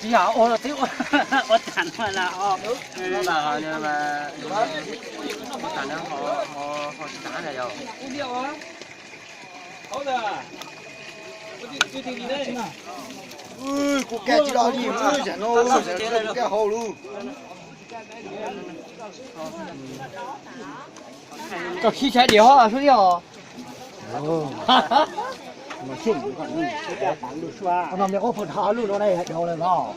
Tsis yog ua los twb ua tag no na os. Ua tag no ho tsis tag na yog. Kuv kag tsis tau li, kuv kag hauv lawm. Koj khib sab diam hov sub thiab os. No me ub pug dhau lub lub na yog dhau lawm os.